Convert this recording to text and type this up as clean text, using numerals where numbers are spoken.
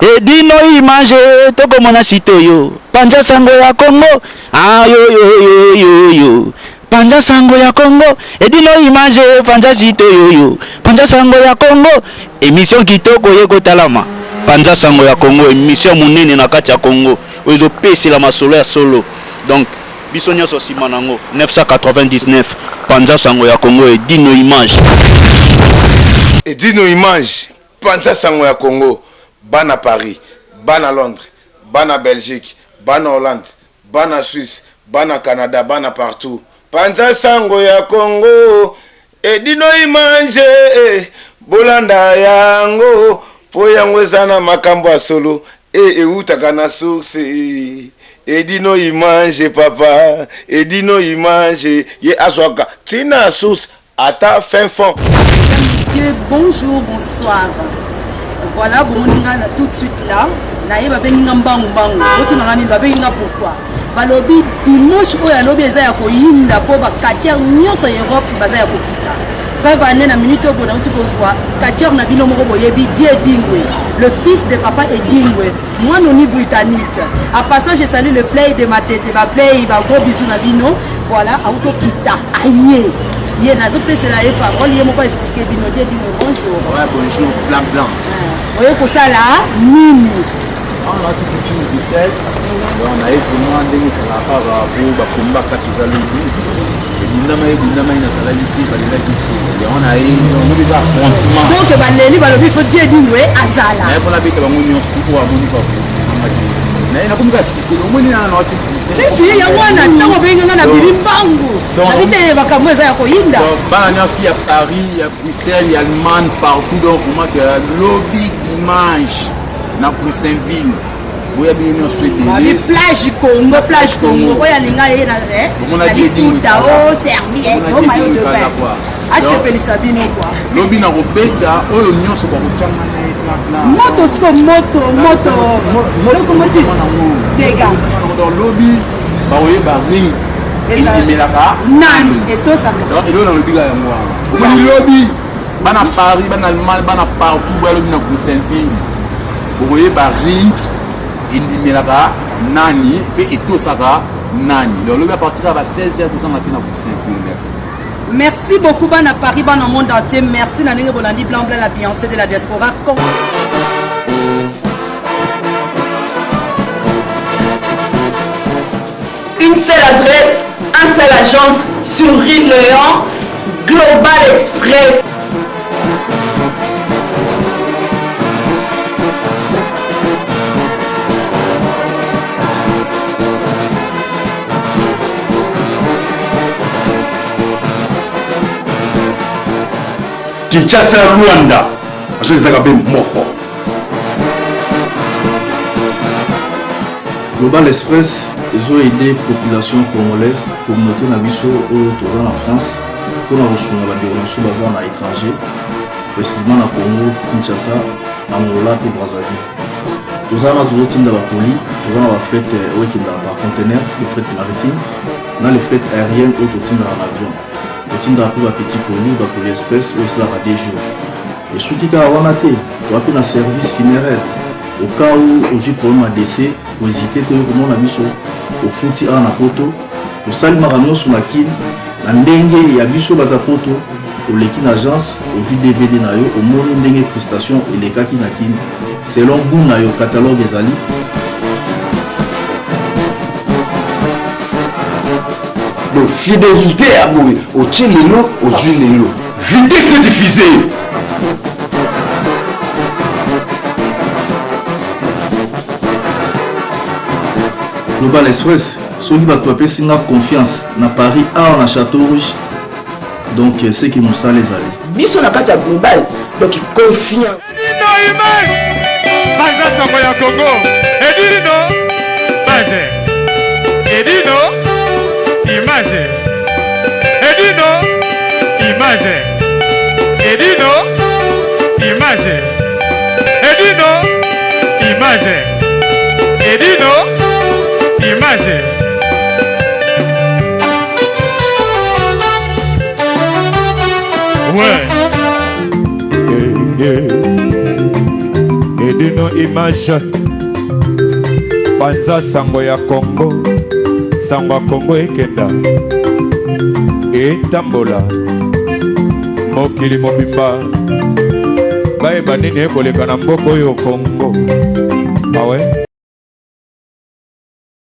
Edino image tokomona site oyo panza sango ya Congo ayoyoyoyoyo panza sango ya Congo Edino image panza site oyoyo panza sango ya Congo emission kitoko ye kotalama panza sango ya Congo emission monene na kati ya Congo oyo ezopesela masolo ya solo donc biso nyonso nsima nango 999 panza sango ya Congo Edino image. Edino image Panza sango ya Congo bana Paris bana Londres bana Belgique bana Hollande bana Suisse bana Canada bana partout panza sango ya Congo edino image eh, bolanda yango po yango eza na makambo ya solo e ewutaka na source edino image papa edino image ye azwaka ntina source Ata fin fond. Mesdames, messieurs, bonjour, bonsoir. Voilà, bomoni nga na tout de suite là. Naye babengi nga mbangu mbangu. Botuna nga nini babengi nga pourquoi? Balobi dimanche oyo alobi eza ya koyinda mpo ba quartier nyonso ya Europe baza ya kokita. Preuve ane na minute oyo nauti kozwa quartier na bino moko boyebi Die Edingwe, le fils de papa Edingwe, mwanoni britannique. En passant, je salue le play de Matete, ba play, ba gros bisous na bino. Voilà, autokita aye ye nazopesela ye parole ye moko explike bino die bino bonjour. Ouais, bonjour blanc blanc. Ah, oye kosala nini? Awa nati kutu 17 donc naye vraiment ndenge ezalaka kaka po bakomi bakati eza lobi ebundamaki ebundamaki nazalaki te balelaki te yango naye lobi eza affrontement donc baleli balobi fo die dingwe azala naye mpona beta bango nyonso oyo amoni bakomamaki naye nakomi kaka sikoyo omoni nana na wati Sisi yango wana ntango obengi nga na bimi mbangu nabi te makambo eza ya koyinda. Bana nyonso ya Paris, ya Bruxelles, ya Allemagne, partout donc vraiment que lobi dimanche na Bruxelles boya bino nyonso ebele plage Congo, plage Congo oyo alinga ye na eh, lituta o serviette o maillot de bain asepelisa bino kua lobi na kobeta oyo nyonso bakotyanga na ye moto siko moto moto locomotive dega lobi bakoyeba ring emelaka nani etosaka eloko nalobi kaka yango wana omoni lobi bana Paris bana Allemagne bana partout boya lobi na Bruxelles bokoyeba ring endimelaka nani mpe etosaka nani donc lobi à partir ya ba 16 heures tozanga te na Bruxelles merci. Merci beaucoup bana Paris bana monde entier merci na ndenge bolandi blanc blanc la Beyoncé de la diaspora. Une seule adresse, un seule agence sur rue Léon, Global Express. Kinshasa Luanda agence ezaka be moko. Global Express ezo aider population congolaise, communauté na biso oyo toza na France mpona kosunga bandeko na biso baza na étranger, précisément na Congo, Kinshasa, Angola mpe Brazzaville. Toza wana tozotinda bakoli, toza na bafret oyo ekendaka par conteneur, le fret maritime na le fret aérienne oyo totindaka na avion. Totindaka mpe bapetit colis, bacolis express oyo esalaka 2 jours. Esuki kaka wana te, toza mpe na service funéraire. Au cas où ozwi problème ya décès, kohésite te oyo komona biso, ofuti awa na poto, tosali makambo nyonso na Kin na ndenge ya biso bato ya poto. Oleki na agence, ozwi DVD na yo, omoni ndenge prestation elekaki na Kin selon goût na yo, catalogue ezali. Donc fidélité ya boye otie lelo ozwi lelo vitesse de diffuser. Global Express soki bato bapesi nga confiance na Paris awa na Château Rouge, donc c'est que mosala ezali biso na kati ya Global, donc confiance. Edino image panza sango ya Congo Edino image Edino image Edino image Edino image Edino image Edino image. Ouais. Edino. Edino Image. Panza sango ya Congo, sango ya Congo ekenda etambola mokili mobimba, bayeba nini ekoleka na mboka oyo Congo. Awe.